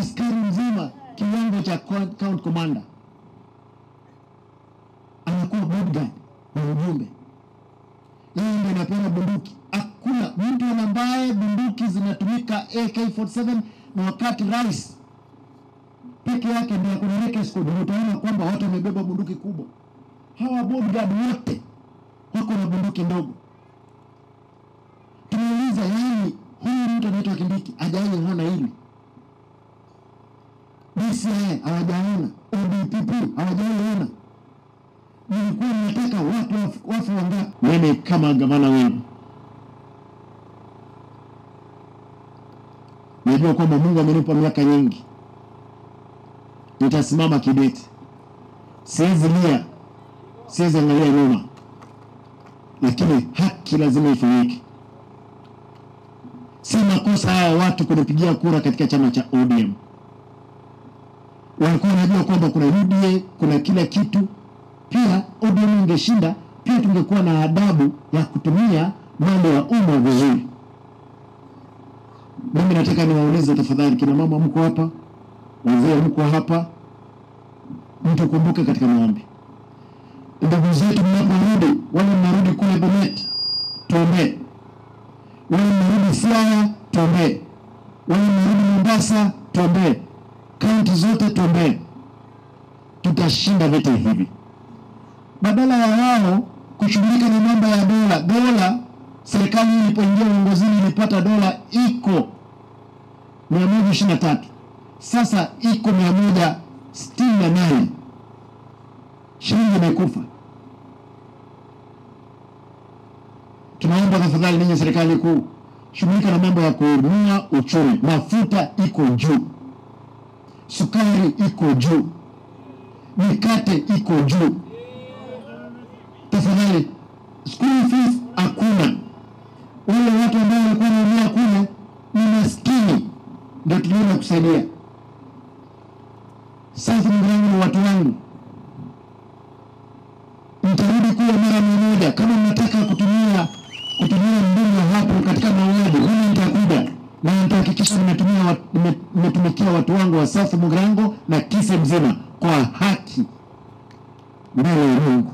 Askari mzima kiwango cha county commander anakuwa bodyguard wa ujumbe. Yeye ndiye anapeana bunduki. Hakuna mtu ambaye bunduki zinatumika AK47, na wakati rais peke yake ndiye kuna escort, utaona kwamba watu wamebeba bunduki kubwa. Hawa bodyguard wote wako na bunduki ndogo. Tunauliza, yani huyu mtu anaitwa Kindiki hajawahi ona hili? DCI hawajaona, ODPP hawajaona. Nilikuwa nataka watu wafu wangapi? Mimi kama gavana wenu najua kwamba Mungu amenipa miaka nyingi, nitasimama kidete. Siwezi lia, siwezi angalia nyuma, lakini haki lazima ifanyike. Si makosa haya watu kunipigia kura katika chama cha ODM. Walikuwa wanajua kwamba kuna UDA, kuna kila kitu. Pia ODM ingeshinda, pia tungekuwa na adabu ya kutumia mambo ya umma vizuri. Mimi nataka niwaulize tafadhali, kina mama mko hapa, wazee mko hapa, mtukumbuke katika maombi. Ndugu zetu mnaporudi, wale mnarudi kule Bomet, tuombee. Wale mnarudi Siaya, tuombee. Wale mnarudi Mombasa, tuombee. Kaunti zote tuombee. Tutashinda vita hivi. Badala ya wao kushughulika na mambo ya dola, dola serikali ilipoingia uongozini ilipata dola iko 123. Sasa iko 168. Shilingi imekufa. Tunaomba tafadhali ninyi serikali kuu, shughulika na mambo ya kuinua uchumi. Mafuta iko juu, sukari iko juu, mikate iko juu. Tafadhali, school fees hakuna. Wale watu ambao walikuwa wanaumia kule ni maskini, ndio tuliona kusaidia. Sasa Mungu ni watu wangu, mtarudi kuwa mara moja. Kama mnataka kutumia mbinu hapo katika mauaji, mimi nitakuja na nitahakikisha nimetumikia watu wangu wa South Mugirango na Kisii mzima kwa haki mbele ya Mungu.